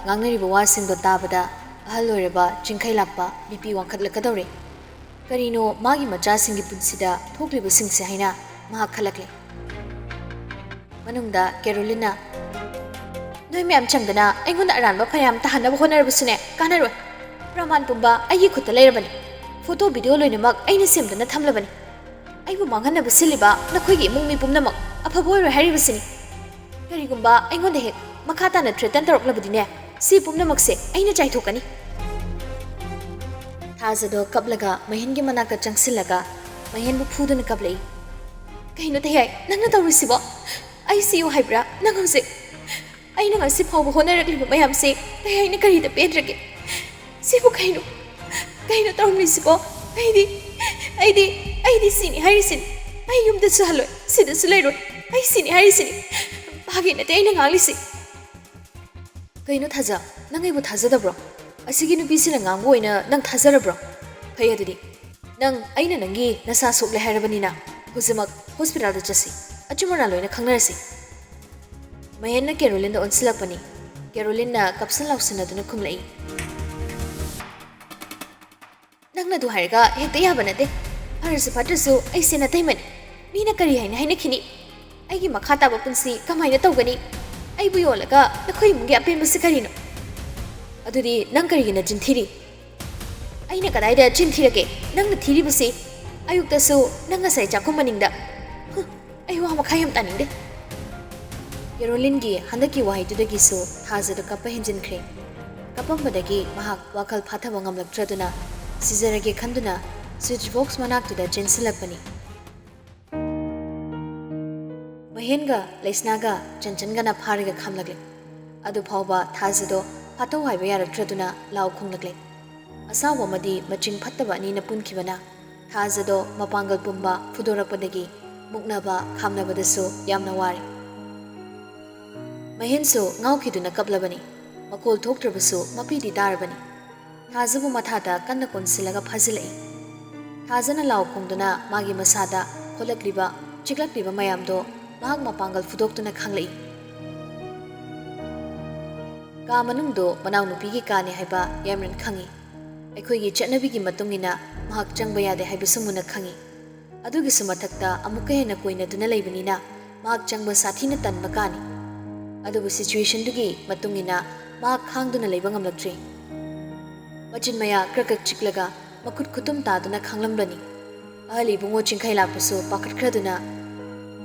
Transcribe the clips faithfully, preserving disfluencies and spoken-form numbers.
ꯉꯥꯡꯅꯔꯤꯕ ꯋꯥꯁꯤꯡꯗꯣ ꯇꯥꯕꯗ ꯑꯍꯜ ꯑꯣꯏꯔꯕ ꯆꯤꯡꯈꯩ ꯂꯥꯛꯄ ꯕꯤ ꯄꯤ ꯋꯥꯡꯈꯠꯂꯛꯀꯗꯧꯔꯦ꯫ ꯀꯔꯤꯅꯣ ꯃꯥꯒꯤ ꯃꯆꯥꯁꯤꯡꯒꯤ ꯄꯨꯟꯁꯤꯗ ꯊꯣꯛꯂꯤꯕꯁꯤꯡꯁꯦ ꯍꯥꯏꯅ ꯃꯍꯥꯛ ꯈꯜꯂꯛꯂꯦ꯫ ꯃꯅꯨꯡꯗ ꯀꯦꯔꯣꯂꯤꯟꯅ, "ꯅꯣꯏ ꯃꯌꯥꯝ ꯆꯪꯗꯅ ꯑꯩꯉꯣꯟꯗ ꯑꯔꯥꯟꯕ ꯐꯩꯔꯥꯝ ꯇꯥꯍꯟꯅꯕ ꯍꯣꯠꯅꯔꯕꯁꯨꯅꯦ, ꯀꯥꯟꯅꯔꯣꯏ꯫ ꯄ꯭ꯔꯃꯥꯟ ꯄꯨꯝꯕ ꯑꯩꯒꯤ ꯈꯨꯠꯇ ꯂꯩꯔꯕꯅꯤ꯫ ꯐꯣꯇꯣ ꯚꯤꯗꯤꯑꯣ ꯂꯣꯏꯅꯃꯛ ꯑꯩꯅ ꯁꯦꯝꯗꯨꯅ ꯊꯝꯂꯕꯅꯤ꯫ ꯑꯩꯕꯨ ꯃꯥꯡꯍꯟꯅꯕ ꯁꯤꯜꯂꯤꯕ ꯅꯈꯣꯏꯒꯤ ꯏꯃꯨꯡ ꯃꯤ ꯄꯨꯝꯅꯃꯛ ꯑꯐꯕ ꯑꯣꯏꯔꯣꯏ ꯍꯥꯏꯔꯤꯕꯁꯤꯅꯤ꯫ ꯀꯔꯤꯒꯨꯝꯕ ꯑꯩꯉꯣꯟꯗ ꯍꯦꯛ ꯃꯈꯥ ꯇꯥꯅ ꯊ꯭ꯔꯦꯇꯟ ꯇꯧꯔꯛꯂꯕꯗꯤꯅꯦ, ꯁꯤ ꯄꯨꯝꯅꯃꯛꯁꯦ ꯑꯩꯅ ꯆꯥꯏꯊꯣꯛꯀꯅꯤ꯫" ꯊꯥꯖꯗꯣ ꯀꯞꯂꯒ ꯃꯍꯦꯟꯒꯤ ꯃꯅꯥꯛꯇ ꯆꯪꯁꯤꯜꯂꯒ ꯃꯍꯦꯟꯕꯨ ꯐꯨꯗꯨꯅ ꯀꯞꯂꯛꯏ꯫ "ꯀꯩꯅꯣ ꯇꯍꯥꯏ, ꯅꯪꯅ ꯇꯧꯔꯤꯁꯤꯕꯣ? ꯑꯩ ꯁꯤꯌꯨ ꯍꯥꯏꯕ꯭ꯔꯥ ꯅꯪ ꯍꯧꯖꯤꯛ? ꯑꯩꯅ ꯉꯁꯤ ꯐꯥꯎꯕ ꯍꯣꯠꯅꯔꯛꯂꯤꯕ ꯃꯌꯥꯝꯁꯦ ꯇꯍꯥꯏꯅ ꯀꯔꯤꯗ ꯄꯦꯟꯗ꯭ꯔꯒꯦ? ꯁꯤꯕꯨ ꯀꯩꯅꯣ? ꯀꯩꯅꯣ ꯇꯧꯔꯝꯂꯤꯁꯤꯕꯣ? ꯑꯩꯗꯤ, ꯑꯩꯗꯤ, ꯑꯩꯗꯤ ꯁꯤꯅꯤ ꯍꯥꯏꯔꯤꯁꯤꯅꯤ꯫ ꯑꯩ ꯌꯨꯝꯗꯁꯨ ꯍꯜꯂꯣꯏ, ꯁꯤꯗꯁꯨ ꯂꯩꯔꯣꯏ꯫ ꯑꯩ ꯁꯤꯅꯤ ꯍꯥꯏꯔꯤꯁꯤꯅꯤ꯫ ꯐꯥꯒꯤ ꯅꯠꯇꯦ ꯑꯩꯅ ꯉꯥꯡꯂꯤꯁꯤ꯫" "ꯀꯩꯅꯣ ꯊꯥꯖ, ꯅꯪ ꯑꯩꯕꯨ ꯊꯥꯖꯗꯕ꯭ꯔꯣ? ꯑꯁꯤꯒꯤ ꯅꯨꯄꯤꯁꯤꯅ ꯉꯥꯡꯕ ꯑꯣꯏꯅ ꯅꯪ ꯊꯥꯖꯔꯕ꯭ꯔꯣ? ꯐꯩ ꯑꯗꯨꯗꯤ꯫ ꯅꯪ ꯑꯩꯅ ꯅꯪꯒꯤ ꯅꯁꯥ ꯁꯣꯛꯂꯦ ꯍꯥꯏꯔꯕꯅꯤꯅ ꯍꯧꯖꯤꯛꯃꯛ ꯍꯣꯁꯄꯤꯇꯥꯜꯗ ꯆꯠꯁꯤ꯫ ꯑꯆꯨꯝ ꯑꯔꯥꯟ ꯂꯣꯏꯅ ꯈꯪꯅꯔꯁꯤ꯫" ꯃꯍꯦꯟꯅ ꯀꯦꯔꯣꯂꯤꯟꯗ ꯑꯣꯟꯁꯤꯜꯂꯛꯄꯅꯤ꯫ ꯀꯦꯔꯣꯂꯤꯟꯅ ꯀꯞꯁꯟ ꯂꯥꯎꯁꯟꯅꯗꯨꯅ ꯈꯨꯝꯂꯛꯏ꯫ "ꯅꯪꯅ ꯑꯗꯨ ꯍꯥꯏꯔꯒ ꯍꯦꯛꯇ ꯌꯥꯕ ꯅꯠꯇꯦ꯫ ꯐꯔꯁꯨ ꯐꯠꯇ꯭ꯔꯁꯨ ꯑꯩꯁꯦ ꯅꯇꯩꯃꯅꯤ꯫ ꯃꯤꯅ ꯀꯔꯤ ꯍꯥꯏꯅ ꯍꯥꯏꯅꯈꯤꯅꯤ? ꯑꯩꯒꯤ ꯃꯈꯥ ꯇꯥꯕ ꯄꯨꯟꯁꯤ ꯀꯃꯥꯏꯅ ꯇꯧꯒꯅꯤ? ꯑꯩꯕꯨ ꯌꯣꯜꯂꯒ ꯅꯈꯣꯏ ꯏꯃꯨꯡꯒꯤ ꯑꯄꯦꯟꯕꯁꯤ ꯀꯔꯤꯅꯣ? ꯑꯗꯨꯗꯤ ꯅꯪ ꯀꯔꯤꯒꯤ ꯅꯆꯤꯟ ꯊꯤꯔꯤ?" "ꯑꯩꯅ ꯀꯗꯥꯏꯗ ꯆꯤꯟ ꯊꯤꯔꯒꯦ? ꯅꯪꯅ ꯊꯤꯔꯤꯕꯁꯤ꯫ ꯑꯌꯨꯛꯇꯁꯨ ꯅꯪ ꯉꯁꯥꯏ ꯆꯥꯛꯈꯨꯝ ꯃꯅꯤꯡꯗ꯫" "ꯍꯨ, ꯑꯩ ꯋꯥ ꯃꯈꯥ ꯌꯥꯝ ꯇꯥꯅꯤꯡꯗꯦ꯫" ꯀꯦꯔꯣꯂꯤꯟꯒꯤ ꯍꯟꯗꯛꯀꯤ ꯋꯥꯍꯩꯗꯨꯗꯒꯤꯁꯨ ꯊꯥꯖꯗꯣ ꯀꯞꯄ ꯍꯦꯟꯖꯤꯟꯈ꯭ꯔꯦ꯫ ꯀꯞꯄꯝꯕꯗꯒꯤ ꯃꯍꯥꯛ ꯋꯥꯈꯜ ꯐꯥꯊꯕ ꯉꯝꯂꯛꯇ꯭ꯔꯗꯨꯅ ꯁꯤꯖꯔꯒꯦ ꯈꯟꯗꯨꯅ ꯁ꯭ꯋꯤꯆ ꯕꯣꯛꯁ ꯃꯅꯥꯛꯇꯨꯗ ꯆꯦꯟꯁꯤꯜꯂꯛꯄꯅꯤ꯫ ꯃꯍꯦꯟꯒ ꯂꯩꯁꯅꯥꯒ ꯆꯟꯆꯟꯒꯅ ꯐꯥꯔꯒ ꯈꯥꯝꯂꯛꯂꯦ꯫ ꯑꯗꯨꯐꯥꯎꯕ ꯊꯥꯖꯗꯣ ꯐꯥꯊꯧ ꯍꯥꯏꯕ ꯌꯥꯔꯛꯇ꯭ꯔꯗꯨꯅ ꯂꯥꯎ ꯈꯣꯡꯂꯛꯂꯦ꯫ ꯑꯁꯥꯎꯕ ꯑꯃꯗꯤ ꯃꯆꯤꯡ ꯐꯠꯇꯕ ꯑꯅꯤꯅ ꯄꯨꯟꯈꯤꯕꯅ ꯊꯥꯖꯗꯣ ꯃꯄꯥꯡꯒꯜ ꯄꯨꯝꯕ ꯐꯨꯗꯣꯔꯛꯄꯗꯒꯤ ꯃꯨꯛꯅꯕ ꯈꯥꯝꯅꯕꯗꯁꯨ ꯌꯥꯝꯅ ꯋꯥꯔꯦ꯫ ꯃꯍꯦꯟꯁꯨ ꯉꯥꯎꯈꯤꯗꯨꯅ ꯀꯞꯂꯕꯅꯤ꯫ ꯃꯈꯣꯜ ꯊꯣꯛꯇ꯭ꯔꯕꯁꯨ ꯃꯄꯤꯗꯤ ꯇꯥꯔꯕꯅꯤ꯫ ꯊꯥꯖꯕꯨ ꯃꯊꯥꯗ ꯀꯟꯅ ꯀꯣꯟꯁꯤꯜꯂꯒ ꯐꯥꯖꯤꯜꯂꯛꯏ꯫ ꯊꯥꯖꯅ ꯂꯥꯎ ꯈꯣꯡꯗꯨꯅ ꯃꯥꯒꯤ ꯃꯁꯥꯗ ꯍꯣꯜꯂꯛꯂꯤꯕ, ꯆꯤꯛꯂꯛꯂꯤꯕ ꯃꯌꯥꯝꯗꯣ ꯃꯍꯥꯛ ꯃꯄꯥꯡꯒꯜ ꯐꯨꯗꯣꯛꯇꯨꯅ ꯈꯥꯡꯂꯛꯏ꯫ ꯀꯥ ꯃꯅꯨꯡꯗꯣ ꯃꯅꯥꯎꯅꯨꯄꯤꯒꯤ ꯀꯥꯅꯦ ꯍꯥꯏꯕ ꯌꯥꯏꯃꯔꯟ ꯈꯪꯏ꯫ ꯑꯩꯈꯣꯏꯒꯤ ꯆꯠꯅꯕꯤꯒꯤ ꯃꯇꯨꯡ ꯏꯟꯅ ꯃꯍꯥꯛ ꯆꯪꯕ ꯌꯥꯗꯦ ꯍꯥꯏꯕꯁꯨ ꯃꯨꯟꯅ ꯈꯪꯏ꯫ ꯑꯗꯨꯒꯤꯁꯨ ꯃꯊꯛꯇ ꯑꯃꯨꯛꯀ ꯍꯦꯟꯅ ꯀꯣꯏꯅꯗꯨꯅ ꯂꯩꯕꯅꯤꯅ ꯃꯍꯥꯛ ꯆꯪꯕ ꯁꯥꯊꯤꯅ ꯇꯟꯕ ꯀꯥꯅꯤ꯫ ꯑꯗꯨꯕꯨ situationꯗꯨꯒꯤ ꯃꯇꯨꯡ ꯏꯟꯅ ꯃꯍꯥꯛ ꯈꯥꯡꯗꯨꯅ ꯂꯩꯕ ꯉꯝꯂꯛꯇ꯭ꯔꯦ꯫ ꯃꯆꯤꯟ ꯃꯌꯥ ꯀ꯭ꯔꯛ ꯀ꯭ꯔꯛ ꯆꯤꯛꯂꯒ ꯃꯈꯨꯠ ꯈꯨꯇꯨꯝ ꯇꯥꯗꯨꯅ ꯈꯥꯡꯂꯝꯕꯅꯤ꯫ ꯑꯍꯜ ꯏꯕꯨꯡꯉꯣ ꯆꯤꯡꯈꯩ ꯂꯥꯛꯄꯁꯨ ꯄꯥꯈꯠꯈ꯭ꯔꯗꯨꯅ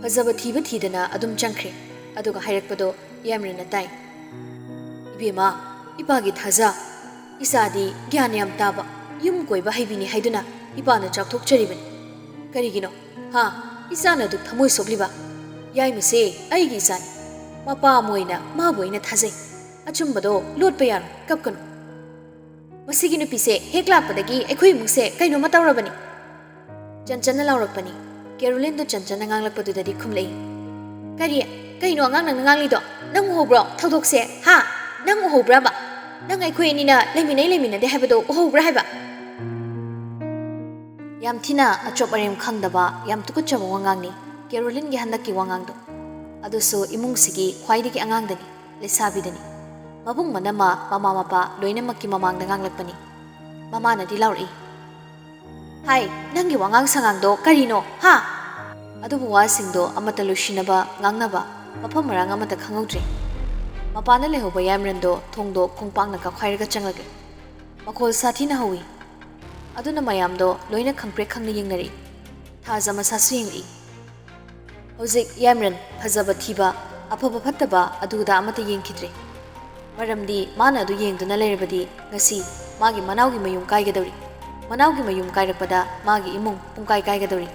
ꯐꯖꯕ ꯊꯤꯕ ꯊꯤꯗꯅ ꯑꯗꯨꯝ ꯆꯪꯈ꯭ꯔꯦ꯫ ꯑꯗꯨꯒ ꯍꯥꯏꯔꯛꯄꯗꯣ ꯌꯥꯏꯃꯔꯟꯅ ꯇꯥꯏ꯫ "ꯏꯕꯦꯝꯃ, ꯏꯄꯥꯒꯤ ꯊꯥꯖ꯫ ꯏꯆꯥꯗꯤ ꯒ꯭ꯌꯥꯟ ꯌꯥꯝ ꯇꯥꯕ, ꯌꯨꯝ ꯀꯣꯏꯕ ꯍꯩꯕꯤꯅꯤ ꯍꯥꯏꯗꯨꯅ ꯏꯄꯥꯅ ꯆꯥꯎꯊꯣꯛꯆꯔꯤꯕꯅꯤ꯫ ꯀꯔꯤꯒꯤꯅꯣ? ꯍꯥ? ꯏꯆꯥꯅ ꯑꯗꯨꯛ ꯊꯃꯣꯏ ꯁꯣꯛꯂꯤꯕ? ꯌꯥꯏꯃꯁꯦ ꯑꯩꯒꯤ ꯏꯆꯥꯅꯤ꯫ ꯃꯄꯥ ꯑꯃ ꯑꯣꯏꯅ ꯃꯥꯕꯨ ꯑꯩꯅ ꯊꯥꯖꯩ꯫ ꯑꯆꯨꯝꯕꯗꯣ ꯂꯣꯠꯄ ꯌꯥꯔꯣꯏ, ꯀꯞꯀꯅꯨ꯫ ꯃꯁꯤꯒꯤ ꯅꯨꯄꯤꯁꯦ ꯍꯦꯛ ꯂꯥꯛꯄꯗꯒꯤ ꯑꯩꯈꯣꯏ ꯏꯃꯨꯡꯁꯦ ꯀꯩꯅꯣꯝꯃ ꯇꯧꯔꯕꯅꯤ꯫" ꯆꯟꯆꯟꯅ ꯂꯥꯎꯔꯛꯄꯅꯤ꯫ ꯀꯦꯔꯣꯂꯤꯟꯗꯣ ꯆꯟꯆꯟꯅ ꯉꯥꯡꯂꯛꯄꯗꯨꯗꯗꯤ ꯈꯨꯝꯂꯛꯏ꯫ "ꯀꯔꯤ? ꯀꯩꯅꯣ ꯑꯉꯥꯡ ꯅꯪꯅ ꯉꯥꯡꯂꯤꯗꯣ? ꯅꯪ ꯎꯍꯧꯕ꯭ꯔꯣ ꯊꯧꯗꯣꯛꯁꯦ? ꯍꯥ? ꯅꯪ ꯎꯍꯧꯕ꯭ꯔꯕ? ꯅꯪ ꯑꯩꯈꯣꯏ ꯑꯅꯤꯅ ꯂꯩꯃꯤꯟꯅꯩ ꯂꯩꯃꯤꯟꯅꯗꯦ ꯍꯥꯏꯕꯗꯣ ꯎꯍꯧꯕ꯭ꯔꯥ ꯍꯥꯏꯕ?" ꯌꯥꯝ ꯊꯤꯅ ꯑꯆꯣꯞ ꯑꯔꯦꯝ ꯈꯪꯗꯕ, ꯌꯥꯝ ꯇꯨꯀꯠꯆꯕ ꯋꯥꯉꯥꯡꯅꯤ ꯀꯦꯔꯣꯂꯤꯟꯒꯤ ꯍꯟꯗꯛꯀꯤ ꯋꯥꯉꯥꯡꯗꯣ꯫ ꯑꯗꯨꯁꯨ ꯏꯃꯨꯡꯁꯤꯒꯤ ꯈ꯭ꯋꯥꯏꯗꯒꯤ ꯑꯉꯥꯡꯗꯅꯤ, ꯂꯩꯁꯥꯕꯤꯗꯅꯤ꯫ ꯃꯕꯨꯡ ꯃꯅꯝꯃ, ꯃꯃꯥ ꯃꯄꯥ ꯂꯣꯏꯅꯃꯛꯀꯤ ꯃꯃꯥꯡꯗ ꯉꯥꯡꯂꯛꯄꯅꯤ꯫ ꯃꯃꯥꯅꯗꯤ ꯂꯥꯎꯔꯛꯏ꯫ "ꯍꯥꯏ, ꯅꯪꯒꯤ ꯋꯥꯉꯥꯡ ꯁꯉꯥꯡꯗꯣ ꯀꯔꯤꯅꯣ, ꯍꯥ?" ꯑꯗꯨꯕꯨ ꯋꯥꯁꯤꯡꯗꯣ ꯑꯃꯠꯇ ꯂꯣꯏꯁꯤꯟꯅꯕ ꯉꯥꯡꯅꯕ ꯃꯐꯝ ꯃꯔꯥꯡ ꯑꯃꯠꯇ ꯈꯪꯍꯧꯗ꯭ꯔꯦ꯫ ꯃꯄꯥꯟꯗ ꯂꯩꯍꯧꯕ ꯌꯥꯏꯃꯔꯟꯗꯣ ꯊꯣꯡꯗꯣ ꯈꯣꯡꯄꯥꯛꯅ ꯀꯥꯎꯈꯥꯏꯔꯒ ꯆꯪꯂꯛꯂꯦ꯫ ꯃꯈꯣꯜ ꯁꯥꯊꯤꯅ ꯍꯧꯏ꯫ ꯑꯗꯨꯅ ꯃꯌꯥꯝꯗꯣ ꯂꯣꯏꯅ ꯈꯪꯄ꯭ꯔꯦꯛ ꯈꯪꯅ ꯌꯦꯡꯅꯔꯛꯏ꯫ ꯊꯥꯖ ꯃꯁꯥꯁꯨ ꯌꯦꯡꯂꯛꯏ꯫ ꯍꯧꯖꯤꯛ ꯌꯥꯏꯃꯔꯟ ꯐꯖꯕ ꯊꯤꯕ, ꯑꯐꯕ ꯐꯠꯇꯕ ꯑꯗꯨꯗ ꯑꯃꯠꯇ ꯌꯦꯡꯈꯤꯗ꯭ꯔꯦ꯫ ꯃꯔꯝꯗꯤ ꯃꯥꯅ ꯑꯗꯨ ꯌꯦꯡꯗꯨꯅ ꯂꯩꯔꯕꯗꯤ ꯉꯁꯤ ꯃꯥꯒꯤ ꯃꯅꯥꯎꯒꯤ ꯃꯌꯨꯝ ꯀꯥꯏꯒꯗꯧꯔꯤ꯫ ꯃꯅꯥꯎꯒꯤ ꯃꯌꯨꯝ ꯀꯥꯏꯔꯛꯄꯗ ꯃꯥꯒꯤ ꯏꯃꯨꯡ ꯄꯨꯡꯀꯥꯏ ꯀꯥꯏꯒꯗꯧꯔꯤ꯫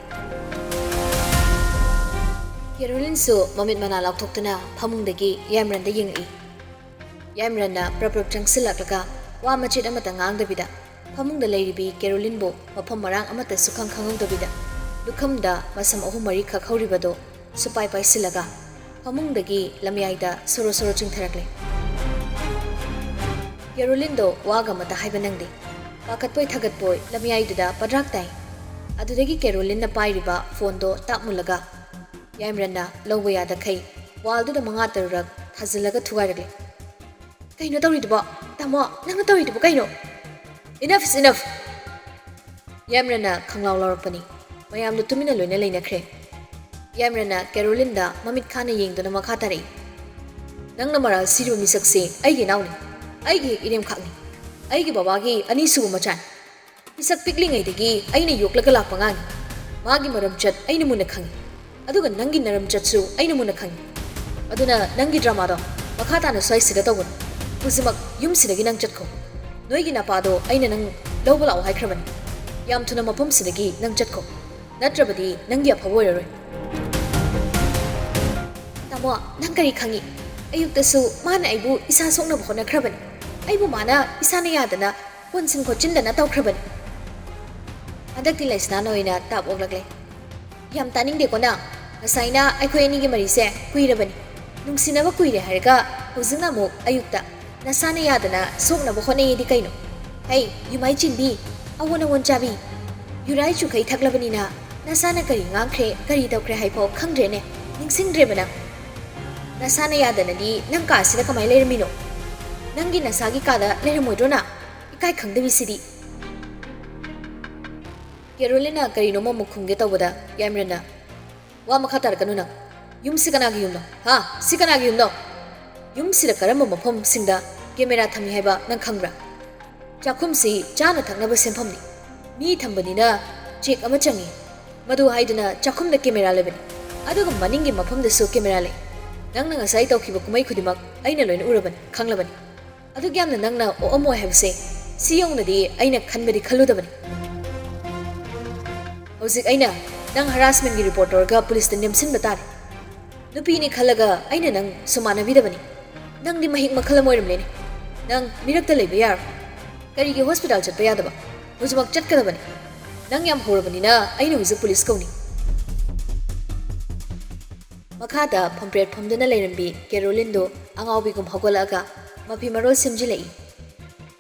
ꯀꯦꯔꯣꯂꯤꯟꯁꯨ ꯃꯃꯤꯠ ꯃꯅꯥ ꯂꯥꯎꯊꯣꯛꯇꯨꯅ ꯐꯃꯨꯡꯗꯒꯤ ꯌꯥꯏꯃꯔꯟꯗ ꯌꯦꯡꯂꯛꯏ꯫ ꯌꯥꯏꯃꯔꯟꯅ ꯄ꯭ꯔꯞ ꯄ꯭ꯔꯞ ꯆꯪꯁꯤꯜꯂꯛꯂꯒ ꯋꯥ ꯃꯆꯦꯠ ꯑꯃꯠꯇ ꯉꯥꯡꯗꯕꯤꯗ ꯐꯃꯨꯡꯗ ꯂꯩꯔꯤꯕꯤ ꯀꯦꯔꯣꯂꯤꯟꯕꯨ ꯃꯐꯝ ꯃꯔꯥꯡ ꯑꯃꯠꯇ ꯁꯨꯈꯪ ꯈꯪꯍꯧꯗꯕꯤꯗ ꯂꯨꯈꯝꯗ ꯃꯁꯝ ꯑꯍꯨꯝ ꯃꯔꯤꯈꯛ ꯍꯧꯔꯤꯕꯗꯣ ꯁꯨꯄꯥꯏ ꯄꯥꯏꯁꯤꯜꯂꯒ ꯐꯃꯨꯡꯗꯒꯤ ꯂꯝꯌꯥꯏꯗ ꯁꯣꯔꯣ ꯁꯣꯔꯣ ꯆꯤꯡꯊꯔꯛꯂꯦ꯫ ꯀꯦꯔꯣꯂꯤꯟꯗꯣ ꯋꯥꯒ ꯑꯃꯠꯇ ꯍꯥꯏꯕ ꯅꯪꯗꯦ꯫ ꯄꯥꯈꯠꯄꯣꯏ ꯊꯥꯒꯠꯄꯣꯏ ꯂꯝꯌꯥꯏꯗꯨꯗ ꯄꯗ꯭ꯔꯥꯛ ꯇꯥꯏ꯫ ꯑꯗꯨꯗꯒꯤ ꯀꯦꯔꯣꯂꯤꯟꯅ ꯄꯥꯏꯔꯤꯕ ꯐꯣꯟꯗꯣ ꯇꯥꯞ ꯃꯨꯜꯂꯒ ꯌꯥꯏꯃꯔꯟꯅ ꯂꯧꯕ ꯌꯥꯗꯈꯩ ꯋꯥꯜꯗꯨꯗ ꯃꯉꯥ ꯇꯔꯨꯛꯔꯛ ꯊꯥꯖꯤꯜꯂꯒ ꯊꯨꯒꯥꯏꯔꯛꯂꯦ꯫ ꯀꯩꯅꯣ ꯇꯧꯔꯤꯗꯨꯕꯣ? ꯇꯥꯃꯣ, ꯅꯪꯅ ꯇꯧꯔꯤꯗꯨꯕꯣ ꯀꯩꯅꯣ? Enough is enough! ꯌꯥꯏꯃꯔꯟꯅ ꯈꯪꯂꯥꯎ ꯂꯥꯎꯔꯛꯄꯅꯤ꯫ ꯃꯌꯥꯝꯗꯣ ꯇꯨꯃꯤꯟꯅ ꯂꯣꯏꯅ ꯂꯩꯅꯈ꯭ꯔꯦ꯫ ꯌꯥꯏꯃꯔꯟꯅ ꯀꯦꯔꯣꯂꯤꯟꯗ ꯃꯃꯤꯠ ꯈꯥꯅ ꯌꯦꯡꯗꯨꯅ ꯃꯈꯥ ꯇꯥꯔꯛꯏ, "ꯅꯪꯅ ꯃꯔꯥꯜ ꯁꯤꯔꯤꯕ ꯃꯤꯁꯛꯁꯤ ꯑꯩꯒꯤ ꯏꯅꯥꯎꯅꯤ, ꯑꯩꯒꯤ ꯍꯦꯛ ꯏꯔꯦꯝꯈꯥꯛꯅꯤ, ꯑꯩꯒꯤ ꯕꯕꯥꯒꯤ ꯑꯅꯤꯁꯨꯕ ꯃꯆꯥꯅꯤ꯫ ꯃꯤꯁꯛ ꯄꯤꯛꯂꯤꯉꯩꯗꯒꯤ ꯑꯩꯅ ꯌꯣꯛꯂꯒ ꯂꯥꯛꯄ ꯑꯉꯥꯡꯅꯤ꯫ ꯃꯥꯒꯤ ꯃꯔꯝꯆꯠ ꯑꯩꯅ ꯃꯨꯟꯅ ꯈꯪꯏ, ꯑꯗꯨꯒ ꯅꯪꯒꯤ ꯅꯔꯝꯆꯠꯁꯨ ꯑꯩꯅ ꯃꯨꯟꯅ ꯈꯪꯏ꯫ ꯑꯗꯨꯅ ꯅꯪꯒꯤ dramaꯗꯣ ꯃꯈꯥ ꯇꯥꯅ ꯁ꯭ꯋꯥꯏꯁꯤꯗ ꯇꯧꯒꯅꯨ꯫ ꯍꯧꯖꯤꯛꯃꯛ ꯌꯨꯝꯁꯤꯗꯒꯤ ꯅꯪ ꯆꯠꯈꯣ꯫ ꯅꯣꯏꯒꯤ ꯅꯄꯥꯗꯣ ꯑꯩꯅ ꯅꯪ ꯂꯧꯕ ꯂꯥꯛꯑꯣ ꯍꯥꯏꯈ꯭ꯔꯕꯅꯤ꯫ ꯌꯥꯝ ꯊꯨꯅ ꯃꯐꯝꯁꯤꯗꯒꯤ ꯅꯪ ꯆꯠꯈꯣ, ꯅꯠꯇ꯭ꯔꯕꯗꯤ ꯅꯪꯒꯤ ꯑꯐꯕ ꯑꯣꯏꯔꯔꯣꯏ꯫" "ꯇꯥꯃꯣ, ꯅꯪ ꯀꯔꯤ ꯈꯪꯏ? ꯑꯌꯨꯛꯇꯁꯨ ꯃꯥꯅ ꯑꯩꯕꯨ ꯏꯁꯥ ꯁꯣꯛꯅꯕ ꯍꯣꯠꯅꯈ꯭ꯔꯕꯅꯤ꯫ ꯑꯩꯕꯨ ꯃꯥꯅ ꯏꯁꯥꯅ ꯌꯥꯗꯅ ꯀꯣꯟꯁꯤꯟ ꯈꯣꯠꯆꯤꯟꯗꯅ ꯇꯧꯈ꯭ꯔꯕꯅꯤ꯫" ꯍꯟꯗꯛꯇꯤ ꯂꯩꯁꯅꯥꯅ ꯑꯣꯏꯅ ꯇꯥꯞ ꯑꯣꯛꯂꯛꯂꯦ꯫ "ꯌꯥꯝ ꯇꯥꯅꯤꯡꯗꯦꯀꯣ ꯅꯪ꯫ ꯉꯁꯥꯏꯅ ꯑꯩꯈꯣꯏ ꯑꯅꯤꯒꯤ ꯃꯔꯤꯁꯦ ꯀꯨꯏꯔꯕꯅꯤ, ꯅꯨꯡꯁꯤꯅꯕ ꯀꯨꯏꯔꯦ ꯍꯥꯏꯔꯒ ꯍꯧꯖꯤꯛꯅ ꯑꯃꯨꯛ ꯑꯌꯨꯛꯇ ꯅꯁꯥꯅ ꯌꯥꯗꯅ ꯁꯣꯛꯅꯕ ꯍꯣꯠꯅꯩꯌꯦꯗꯤ ꯀꯩꯅꯣ? ꯍꯩ, ꯌꯨꯃꯥꯏ ꯆꯤꯟꯕꯤ, ꯑꯑꯣꯟ ꯑꯑꯣꯟ ꯆꯥꯕꯤ, ꯌꯨꯔꯥꯏ ꯆꯨꯈꯩ ꯊꯛꯂꯕꯅꯤꯅ ꯅꯁꯥꯅ ꯀꯔꯤ ꯉꯥꯡꯈ꯭ꯔꯦ, ꯀꯔꯤ ꯇꯧꯈ꯭ꯔꯦ ꯍꯥꯏꯐꯥꯎ ꯈꯪꯗ꯭ꯔꯦꯅꯦ, ꯅꯤꯡꯁꯤꯡꯗ꯭ꯔꯦꯕ ꯅꯪ꯫ ꯅꯁꯥꯅ ꯌꯥꯗꯅꯗꯤ ꯅꯪ ꯀꯥꯁꯤꯗ ꯀꯃꯥꯏꯅ ꯂꯩꯔꯝꯃꯤꯅꯣ? ꯅꯪꯒꯤ ꯅꯁꯥꯒꯤ ꯀꯥꯗ ꯂꯩꯔꯝꯃꯣꯏꯗ꯭ꯔꯣ ꯅꯪ? ꯏꯀꯥꯏ ꯈꯪꯗꯕꯤꯁꯤꯗꯤ꯫" ꯀꯦꯔꯣꯂꯤꯟꯅ ꯀꯔꯤꯅꯣꯝ ꯑꯃꯨꯛ ꯈꯨꯝꯒꯦ ꯇꯧꯕꯗ ꯌꯥꯏꯃꯔꯟꯅ, "ꯋꯥ ꯃꯈꯥ ꯇꯥꯔꯛꯀꯅꯨ ꯅꯪ꯫ ꯌꯨꯝꯁꯤ ꯀꯅꯥꯒꯤ ꯌꯨꯝꯅꯣ? ꯍꯥ? ꯁꯤ ꯀꯅꯥꯒꯤ ꯌꯨꯝꯅꯣ? ꯌꯨꯝꯁꯤꯗ ꯀꯔꯝꯕ ꯃꯐꯝꯁꯤꯡꯗ camera ꯊꯝꯃꯤ ꯍꯥꯏꯕ ꯅꯪ ꯈꯪꯕ꯭ꯔꯥ? ꯆꯥꯛꯈꯨꯝꯁꯤ ꯆꯥꯅ ꯊꯛꯅꯕ ꯁꯦꯟꯐꯝꯅꯤ꯫ ꯃꯤ ꯊꯝꯕꯅꯤꯅ check ꯑꯃ ꯆꯪꯉꯤ꯫ ꯃꯗꯨ ꯍꯥꯏꯗꯨꯅ ꯆꯥꯛꯈꯨꯝꯗ camera ꯂꯩꯕꯅꯤ꯫ ꯑꯗꯨꯒ ꯃꯅꯤꯡꯒꯤ ꯃꯐꯝꯗꯁꯨ camera ꯂꯩ꯫ ꯅꯪꯅ ꯉꯁꯥꯏ ꯇꯧꯈꯤꯕ ꯀꯨꯝꯍꯩ ꯈꯨꯗꯤꯡꯃꯛ ꯑꯩꯅ ꯂꯣꯏꯅ ꯎꯔꯕꯅꯤ, ꯈꯪꯂꯕꯅꯤ꯫ ꯑꯗꯨꯛ ꯌꯥꯝꯅ ꯅꯪꯅ ꯑꯣꯛꯑꯝꯃꯣꯏ ꯍꯥꯏꯕꯁꯦ ꯁꯤ ꯌꯧꯅꯗꯤ ꯑꯩꯅ ꯈꯟꯕꯗꯤ ꯈꯜꯂꯨꯗꯕꯅꯤ꯫" "ꯍꯧꯖꯤꯛ ꯑꯩꯅ ꯅꯪ harassmentꯀꯤ report ꯇꯧꯔꯒ ꯄꯨꯂꯤꯁꯇ ꯅꯦꯝꯁꯤꯟꯕ ꯇꯥꯔꯦ꯫ ꯅꯨꯄꯤꯅꯤ ꯈꯜꯂꯒ ꯑꯩꯅ ꯅꯪ ꯁꯨꯃꯥꯟꯅꯕꯤꯗꯕꯅꯤ꯫ ꯅꯪꯗꯤ ꯃꯍꯤꯛ ꯃꯈꯜ ꯑꯃ ꯑꯣꯏꯔꯝꯂꯦꯅꯦ꯫ ꯅꯪ ꯃꯤꯔꯛꯇ ꯂꯩꯕ ꯌꯥꯔꯣꯏ꯫ ꯀꯔꯤꯒꯤ hospital ꯆꯠꯄ ꯌꯥꯗꯕ? ꯍꯧꯖꯤꯛꯃꯛ ꯆꯠꯀꯗꯕꯅꯤ꯫ ꯅꯪ ꯌꯥꯝ ꯍꯧꯔꯕꯅꯤꯅ ꯑꯩꯅ ꯍꯧꯖꯤꯛ ꯄꯨꯂꯤꯁ ꯀꯧꯅꯤ꯫" ꯃꯈꯥꯗ ꯐꯝꯄ꯭ꯔꯦꯠ ꯐꯝꯗꯨꯅ ꯂꯩꯔꯝꯕꯤ ꯀꯦꯔꯣꯂꯤꯟꯗꯨ ꯑꯉꯥꯎꯕꯤꯒꯨꯝ ꯍꯧꯒꯠꯂꯛꯑꯒ ꯃꯐꯤ ꯃꯔꯣꯜ ꯁꯦꯝꯖꯤꯜꯂꯛꯏ꯫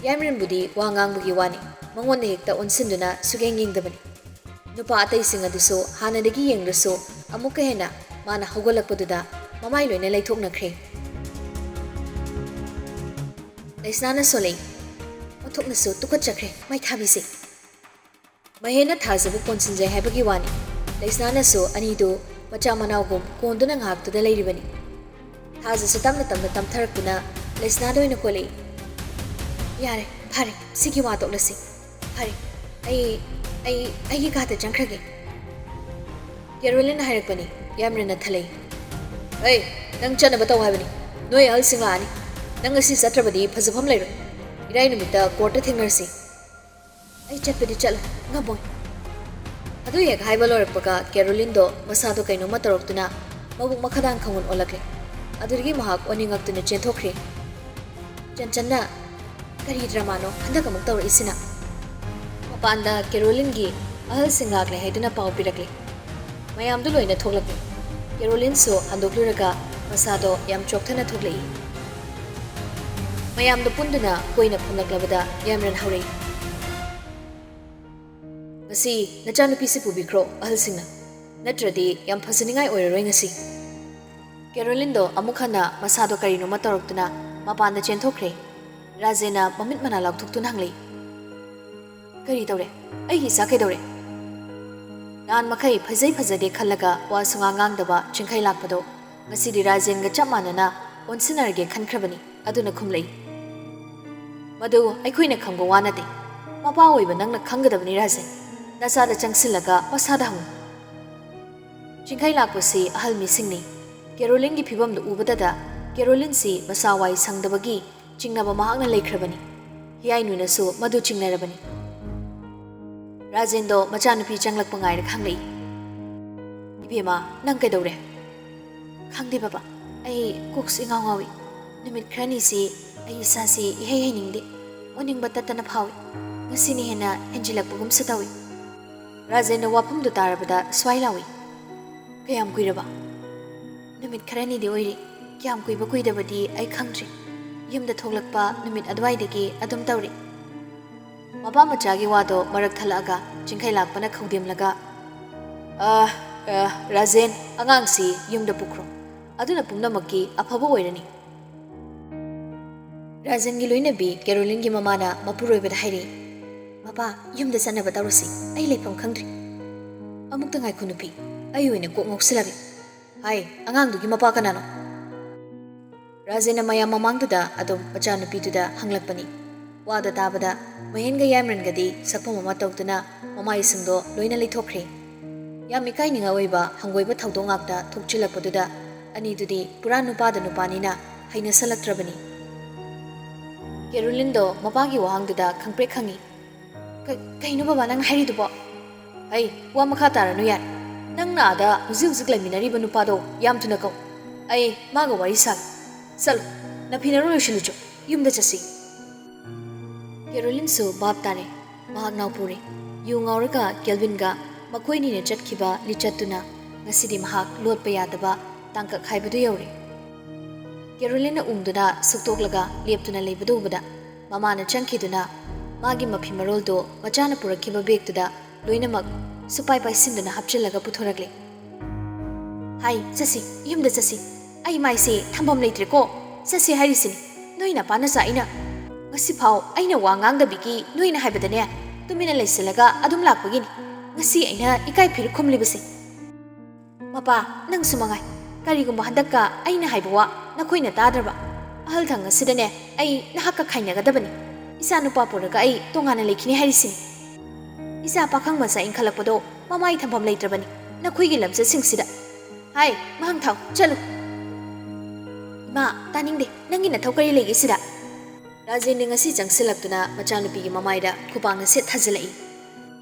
ꯌꯥꯏꯃꯔꯟꯕꯨꯗꯤ ꯋꯥ ꯉꯥꯡꯕꯒꯤ ꯋꯥꯅꯤ, ꯃꯉꯣꯟꯗ ꯍꯦꯛꯇ ꯑꯣꯟꯁꯤꯟꯗꯨꯅ ꯁꯨꯛꯌꯦꯡ ꯌꯦꯡꯗꯕꯅꯤ꯫ ꯅꯨꯄꯥ ꯑꯇꯩꯁꯤꯡ ꯑꯗꯨꯁꯨ ꯍꯥꯟꯅꯗꯒꯤ ꯌꯦꯡꯗ꯭ꯔꯁꯨ ꯑꯃꯨꯛꯀ ꯍꯦꯟꯅ ꯃꯥꯅ ꯍꯧꯒꯠꯂꯛꯄꯗꯨꯗ ꯃꯃꯥꯏ ꯂꯣꯏꯅ ꯂꯩꯊꯣꯛꯅꯈ꯭ꯔꯦ꯫ ꯂꯩꯁꯅꯥꯅ ꯁꯣꯜꯂꯛꯏ꯫ ꯑꯣꯟꯊꯣꯛꯅꯁꯨ ꯇꯨꯀꯠꯆꯈ꯭ꯔꯦ ꯃꯥꯏꯊꯥꯕꯤꯁꯦ꯫ ꯃꯍꯦꯟꯅ ꯊꯥꯖꯕ ꯀꯣꯟꯁꯤꯟꯖꯩ ꯍꯥꯏꯕꯒꯤ ꯋꯥꯅꯤ꯫ ꯂꯩꯁꯅꯥꯅꯁꯨ ꯑꯅꯤꯗꯨ ꯃꯆꯥ ꯃꯅꯥꯎꯒꯨꯝ ꯀꯣꯟꯗꯨꯅ ꯉꯥꯏꯍꯥꯛꯇꯨꯗ ꯂꯩꯔꯤꯕꯅꯤ꯫ ꯊꯥꯖꯁꯨ ꯇꯞꯅ ꯇꯞꯅ ꯇꯝꯊꯔꯛꯇꯨꯅ ꯂꯩꯁꯅꯥꯗ ꯑꯣꯏꯅ ꯀꯣꯜꯂꯛꯏ꯫ "ꯌꯥꯔꯦ, ꯐꯔꯦ, ꯁꯤꯒꯤ ꯋꯥ ꯇꯣꯛꯂꯁꯤ꯫ ꯐꯔꯦ, ꯑꯩ, ꯑꯩ, ꯑꯩꯒꯤ ꯀꯥꯗ ꯆꯪꯈ꯭ꯔꯒꯦ꯫" ꯀꯦꯔꯣꯂꯤꯟ ꯍꯥꯏꯔꯛꯄꯅꯤ꯫ ꯌꯥꯏꯃꯔꯦꯟꯅ ꯊꯜꯂꯛꯏ꯫ "ꯑꯩ, ꯅꯪ ꯆꯠꯅꯕ ꯇꯧ ꯍꯥꯏꯕꯅꯤ꯫ ꯅꯣꯏ ꯑꯍꯜꯁꯤꯡ ꯂꯥꯛꯑꯅꯤ꯫ ꯅꯪ ꯉꯁꯤ ꯆꯠꯇ꯭ꯔꯕꯗꯤ ꯐꯖꯐꯝ ꯂꯩꯔꯣꯏ꯫ ꯏꯔꯥꯏ ꯅꯨꯃꯤꯠꯇ ꯀꯣꯔꯠꯇ ꯊꯦꯡꯅꯔꯁꯤ꯫" "ꯑꯩ ꯆꯠꯄꯗꯤ ꯆꯠꯂꯣꯏ, ꯉꯝꯃꯣꯏ꯫" ꯑꯗꯨ ꯍꯦꯛ ꯍꯥꯏꯕ ꯂꯣꯏꯔꯛꯄꯒ ꯀꯦꯔꯣꯂꯤꯟꯗꯣ ꯃꯁꯥꯗꯣ ꯀꯩꯅꯣꯝꯃ ꯇꯧꯔꯛꯇꯨꯅ ꯃꯕꯨꯛ ꯃꯈꯥꯗꯥꯡ ꯈꯪꯑꯣꯟ ꯑꯣꯜꯂꯛꯂꯦ꯫ ꯑꯗꯨꯗꯒꯤ ꯃꯍꯥꯛ ꯑꯣꯅꯤꯡꯉꯛꯇꯨꯅ ꯆꯦꯟꯊꯣꯛꯈ꯭ꯔꯦ꯫ ꯆꯟꯆꯟꯅ, "ꯀꯔꯤ ꯗ꯭ꯔꯃꯥꯅꯣ ꯍꯟꯗꯛ ꯑꯃꯨꯛ ꯇꯧꯔꯛꯏꯁꯤꯅ?" ꯃꯄꯥꯟꯗ ꯀꯦꯔꯣꯂꯤꯟꯒꯤ ꯑꯍꯜꯁꯤꯡ ꯂꯥꯛꯂꯦ ꯍꯥꯏꯗꯨꯅ ꯄꯥꯎ ꯄꯤꯔꯛꯂꯦ꯫ ꯃꯌꯥꯝꯗꯨ ꯂꯣꯏꯅ ꯊꯣꯛꯂꯛꯂꯦ꯫ ꯀꯦꯔꯣꯂꯤꯟꯁꯨ ꯍꯟꯗꯣꯛꯂꯨꯔꯒ ꯃꯁꯥꯗꯣ ꯌꯥꯝ ꯆꯣꯛꯊꯅ ꯊꯣꯛꯂꯛꯏ꯫ ꯃꯌꯥꯝꯗꯣ ꯄꯨꯟꯗꯨꯅ ꯀꯣꯏꯅ ꯐꯝꯂꯛꯂꯕꯗ ꯌꯥꯏꯃꯔꯦꯟ ꯍꯧꯔꯛꯏ꯫ "ꯉꯁꯤ ꯅꯆꯥꯅꯨꯄꯤꯁꯤ ꯄꯨꯕꯤꯈ꯭ꯔꯣ ꯑꯍꯜꯁꯤꯡꯅ, ꯅꯠꯇ꯭ꯔꯗꯤ ꯌꯥꯝ ꯐꯖꯅꯤꯡꯉꯥꯏ ꯑꯣꯏꯔꯔꯣꯏ ꯉꯁꯤ꯫" ꯀꯦꯔꯣꯂꯤꯟꯗꯣ ꯑꯃꯨꯛ ꯍꯟꯅ ꯃꯁꯥꯗꯣ ꯀꯔꯤꯅꯣꯃ ꯇꯧꯔꯛꯇꯨꯅ ꯃꯄꯥꯟꯗ ꯆꯦꯟꯊꯣꯛꯈ꯭ꯔꯦ꯫ ꯔꯥꯖꯦꯟꯅ ꯃꯃꯤꯠ ꯃꯅꯥ ꯂꯥꯎꯊꯣꯛꯇꯨꯅ ꯍꯪꯂꯛꯏ, "ꯀꯔꯤ ꯇꯧꯔꯦ? ꯑꯩꯒꯤ ꯏꯆꯥ ꯀꯩꯗꯧꯔꯦ?" ꯅꯍꯥꯟ ꯃꯈꯩ ꯐꯖꯩ ꯐꯖꯗꯦ ꯈꯜꯂꯒ ꯋꯥ ꯁꯨꯉꯥꯡ ꯉꯥꯡꯗꯕ ꯆꯤꯡꯈꯩ ꯂꯥꯛꯄꯗꯣ ꯉꯁꯤꯗꯤ ꯔꯥꯖꯦꯟꯒ ꯆꯞ ꯃꯥꯟꯅꯅ ꯑꯣꯟꯁꯤꯟꯅꯔꯒꯦ ꯈꯟꯈ꯭ꯔꯕꯅꯤ꯫ ꯑꯗꯨꯅ ꯈꯨꯝꯂꯛꯏ, "ꯃꯗꯨ ꯑꯩꯈꯣꯏꯅ ꯈꯪꯕ ꯋꯥ ꯅꯠꯇꯦ꯫ ꯃꯄꯥ ꯑꯣꯏꯕ ꯅꯪꯅ ꯈꯪꯒꯗꯕꯅꯤ ꯔꯥꯖꯦꯟ꯫ ꯅꯆꯥꯗ ꯆꯪꯁꯤꯜꯂꯒ ꯃꯁꯥꯗ ꯍꯪꯉꯨ꯫" ꯆꯤꯡꯈꯩ ꯂꯥꯛꯄꯁꯤ ꯑꯍꯜ ꯃꯤꯁꯤꯡꯅꯤ꯫ ꯀꯦꯔꯣꯂꯤꯟꯒꯤ ꯐꯤꯕꯝꯗꯨ ꯎꯕꯗꯗ ꯀꯦꯔꯣꯂꯤꯟꯁꯤ ꯃꯁꯥ ꯋꯥꯏ ꯁꯪꯗꯕꯒꯤ ꯆꯤꯡꯅꯕ ꯃꯍꯥꯛꯅ ꯂꯩꯈ꯭ꯔꯕꯅꯤ꯫ ꯍꯤꯌꯥꯏꯅꯨꯅꯁꯨ ꯃꯗꯨ ꯆꯤꯡꯅꯔꯕꯅꯤ꯫ ꯔꯥꯖꯦꯟꯗꯣ ꯃꯆꯥꯅꯨꯄꯤ ꯆꯪꯂꯛꯄ ꯉꯥꯏꯔꯒ ꯍꯪꯂꯛꯏ, "ꯏꯕꯦꯝꯃ, ꯅꯪ ꯀꯩꯗꯧꯔꯦ?" "ꯈꯪꯗꯦ ꯕꯕꯥ, ꯑꯩ ꯀꯣꯛꯁꯤ ꯏꯉꯥꯎ ꯉꯥꯎꯏ꯫ ꯅꯨꯃꯤꯠ ꯈꯔꯅꯤꯁꯤ ꯑꯩ ꯏꯁꯥꯁꯤ ꯏꯍꯩ ꯍꯩꯅꯤꯡꯗꯦ꯫ ꯑꯣꯅꯤꯡꯕ ꯇꯠꯇꯅ ꯐꯥꯎꯏ꯫ ꯉꯁꯤꯅ ꯍꯦꯟꯅ ꯍꯦꯟꯖꯤꯜꯂꯛꯄꯒꯨꯝꯁꯨ ꯇꯧꯏ꯫" ꯔꯥꯖꯦꯟꯅ ꯋꯥꯐꯝꯗꯨ ꯇꯥꯔꯕꯗ ꯁ꯭ꯋꯥꯏ ꯂꯥꯎꯏ, "ꯀꯌꯥꯝ ꯀꯨꯏꯔꯕ?" "ꯅꯨꯃꯤꯠ ꯈꯔꯅꯤꯗꯤ ꯑꯣꯏꯔꯦ꯫ ꯀꯌꯥꯝ ꯀꯨꯏꯕ ꯀꯨꯏꯗꯕꯗꯤ ꯑꯩ ꯈꯪꯗ꯭ꯔꯦ꯫ ꯌꯨꯝꯗ ꯊꯣꯛꯂꯛꯄ ꯅꯨꯃꯤꯠ ꯑꯗꯨꯋꯥꯏꯗꯒꯤ ꯑꯗꯨꯝ ꯇꯧꯔꯦ꯫" ꯃꯄꯥ ꯃꯆꯥꯒꯤ ꯋꯥꯗꯣ ꯃꯔꯛ ꯊꯠꯂꯛꯑꯒ ꯆꯤꯡꯈꯩ ꯂꯥꯛꯄꯅ ꯈꯧꯗꯦꯝꯂꯒ, "ꯑ, ꯑ, ꯔꯥꯖꯦꯟ, ꯑꯉꯥꯡꯁꯤ ꯌꯨꯝꯗ ꯄꯨꯈ꯭ꯔꯣ꯫ ꯑꯗꯨꯅ ꯄꯨꯝꯅꯃꯛꯀꯤ ꯑꯐꯕ ꯑꯣꯏꯔꯅꯤ꯫" ꯔꯥꯖꯟꯒꯤ ꯂꯣꯏꯅꯕꯤ ꯀꯦꯔꯣꯂꯤꯟꯒꯤ ꯃꯃꯥꯅ ꯃꯄꯨꯔꯣꯏꯕꯗ ꯍꯥꯏꯔꯛꯏ, "ꯃꯄꯥ, ꯌꯨꯝꯗ ꯆꯠꯅꯕ ꯇꯧꯔꯁꯤ, ꯑꯩ ꯂꯩꯐꯝ ꯈꯪꯗ꯭ꯔꯤ꯫" "ꯑꯃꯨꯛꯇ ꯉꯥꯏꯈꯣ ꯅꯨꯄꯤ, ꯑꯩ ꯑꯣꯏꯅ ꯀꯣꯛ ꯉꯥꯎꯁꯤꯜꯂꯒꯦ꯫" "ꯍꯥꯏ, ꯑꯉꯥꯡꯗꯨꯒꯤ ꯃꯄꯥ ꯀꯅꯥꯅꯣ?" ꯔꯥꯖꯦꯟꯅ ꯃꯌꯥꯝ ꯃꯃꯥꯡꯗꯨꯗ ꯑꯗꯨꯝ ꯃꯆꯥꯅꯨꯄꯤꯗꯨꯗ ꯍꯪꯂꯛꯄꯅꯤ꯫ ꯋꯥꯗꯣ ꯇꯥꯕꯗ ꯃꯍꯦꯟꯒ ꯌꯥꯏꯃꯔꯟꯒꯗꯤ ꯁꯛꯐꯝ ꯑꯃ ꯇꯧꯗꯨꯅ ꯃꯃꯥꯏꯁꯤꯡꯗꯣ ꯂꯣꯏꯅ ꯂꯩꯊꯣꯛꯈ꯭ꯔꯦ꯫ ꯌꯥꯝ ꯏꯀꯥꯏꯅꯤꯡꯉꯥꯏ ꯑꯣꯏꯕ ꯍꯪꯒꯣꯏꯕ ꯊꯧꯗꯣꯛ ꯉꯥꯛꯇ ꯊꯣꯛꯆꯤꯜꯂꯛꯄꯗꯨꯗ ꯑꯅꯤꯗꯨꯗꯤ ꯄꯨꯔꯥ ꯅꯨꯄꯥꯗ ꯅꯨꯄꯥꯅꯤꯅ ꯍꯩꯅꯁꯜꯂꯛꯇ꯭ꯔꯕꯅꯤ꯫ ꯀꯦꯔꯣꯂꯤꯟꯗꯣ ꯃꯄꯥꯒꯤ ꯋꯥꯍꯪꯗꯨꯗ ꯈꯪꯄ꯭ꯔꯦꯛ ꯈꯪꯉꯤ꯫ "ꯀ-, ꯀꯩꯅꯣ ꯕꯕꯥ ꯅꯪ ꯍꯥꯏꯔꯤꯗꯨꯕꯣ?" "ꯑꯩ ꯋꯥ ꯃꯈꯥ ꯇꯥꯔꯅꯨ ꯌꯥꯔꯦ꯫ ꯅꯪꯅ ꯑꯥꯗ ꯍꯧꯖꯤꯛ ꯍꯧꯖꯤꯛ ꯂꯩꯃꯤꯟꯅꯔꯤꯕ ꯅꯨꯄꯥꯗꯣ ꯌꯥꯝ ꯊꯨꯅ ꯀꯧ꯫ ꯑꯩ ꯃꯥꯒ ꯋꯥꯔꯤ ꯁꯥꯒꯦ꯫ ꯆꯠꯂꯣ, ꯅꯐꯤꯅꯔꯣ ꯂꯣꯏꯁꯤꯜꯂꯨꯆꯣ, ꯌꯨꯝꯗ ꯆꯠꯁꯤ꯫" ꯀꯦꯔꯣꯂꯤꯟꯁꯨ ꯚꯥꯞ ꯇꯥꯔꯦ꯫ ꯃꯍꯥꯛ ꯅꯥꯎꯄꯨꯔꯦ꯫ ꯌꯨ ꯉꯥꯎꯔꯒ ꯀꯦꯜꯚꯤꯟꯒ ꯃꯈꯣꯏꯅꯤꯅ ꯆꯠꯈꯤꯕ ꯂꯤꯆꯠꯇꯨꯅ ꯉꯁꯤꯗꯤ ꯃꯍꯥꯛ ꯂꯣꯠꯄ ꯌꯥꯗꯕ ꯇꯥꯡꯀꯛ ꯍꯥꯏꯕꯗꯨ ꯌꯧꯔꯦ꯫ ꯀꯦꯔꯣꯂꯤꯟꯅ ꯎꯪꯗꯨꯅ ꯁꯨꯛꯇꯣꯛꯂꯒ ꯂꯦꯞꯇꯨꯅ ꯂꯩꯕꯗꯨ ꯎꯕꯗ ꯃꯃꯥꯅ ꯆꯪꯈꯤꯗꯨꯅ ꯃꯥꯒꯤ ꯃꯐꯤ ꯃꯔꯣꯜꯗꯨ ꯃꯆꯥꯅ ꯄꯨꯔꯛꯈꯤꯕ ꯕꯦꯒꯇꯨꯗ ꯂꯣꯏꯅꯃꯛ ꯁꯨꯄꯥꯏ ꯄꯥꯏꯁꯤꯟꯗꯨꯅ ꯍꯥꯞꯆꯤꯜꯂꯒ ꯄꯨꯊꯣꯔꯛꯂꯦ꯫ "ꯍꯥꯏ, ꯆꯠꯁꯤ, ꯌꯨꯝꯗ ꯆꯠꯁꯤ꯫ ꯑꯩ ꯃꯥꯏꯁꯦ ꯊꯝꯐꯝ ꯂꯩꯇ꯭ꯔꯦꯀꯣ꯫ ꯆꯠꯁꯤ ꯍꯥꯏꯔꯤꯁꯤꯅꯤ꯫ ꯅꯣꯏ ꯅꯄꯥꯅ ꯆꯥꯛ ꯑꯩꯅ ꯉꯁꯤꯐꯥꯎ ꯑꯩꯅ ꯋꯥ ꯉꯥꯡꯗꯕꯤꯒꯤ ꯅꯣꯏꯅ ꯍꯥꯏꯕꯗꯅꯦ ꯇꯨꯃꯤꯟꯅ ꯂꯩꯁꯤꯜꯂꯒ ꯑꯗꯨꯝ ꯂꯥꯛꯄꯒꯤꯅꯤ꯫ ꯉꯁꯤ ꯑꯩꯅ ꯏꯀꯥꯏ ꯐꯤꯔꯨꯛ ꯈꯨꯝꯂꯤꯕꯁꯦ꯫" "ꯃꯄꯥ, ꯅꯪꯁꯨ ꯃꯉꯥꯏ꯫ ꯀꯔꯤꯒꯨꯝꯕ ꯍꯟꯗꯛꯀ ꯑꯩꯅ ꯍꯥꯏꯕ ꯋꯥ ꯅꯈꯣꯏꯅ ꯇꯥꯗ꯭ꯔꯕ, ꯑꯍꯜ ꯊꯪ ꯑꯁꯤꯗꯅꯦ ꯑꯩ ꯅꯍꯥꯛꯀ ꯈꯥꯏꯅꯒꯗꯕꯅꯤ꯫ ꯏꯆꯥ ꯅꯨꯄꯥ ꯄꯨꯔꯒ ꯑꯩ ꯇꯣꯉꯥꯟꯅ ꯂꯩꯈꯤꯅꯤ ꯍꯥꯏꯔꯤꯁꯤꯅꯤ꯫ ꯏꯆꯥ ꯄꯥꯈꯪ ꯃꯆꯥ ꯏꯟꯈꯠꯂꯛꯄꯗꯣ ꯃꯃꯥꯏ ꯊꯝꯐꯝ ꯂꯩꯇ꯭ꯔꯕꯅꯤ ꯅꯈꯣꯏꯒꯤ ꯂꯝꯆꯠꯁꯤꯡꯁꯤꯗ꯫ ꯍꯥꯏ, ꯃꯥꯡ ꯊꯥꯎ, ꯆꯠꯂꯨ꯫" "ꯏꯃꯥ, ꯇꯥꯅꯤꯡꯗꯦ꯫ ꯅꯪꯒꯤ ꯅꯊꯧ ꯀꯔꯤ ꯂꯩꯒꯦ ꯁꯤꯗ?" ꯔꯥꯖꯦꯟꯗꯤ ꯉꯁꯤ ꯆꯪꯁꯤꯜꯂꯛꯇꯨꯅ ꯃꯆꯥꯅꯨꯄꯤꯒꯤ ꯃꯃꯥꯏꯗ ꯈꯨꯄꯥꯛꯅ ꯁꯦꯠ ꯊꯥꯖꯤꯜꯂꯛꯏ꯫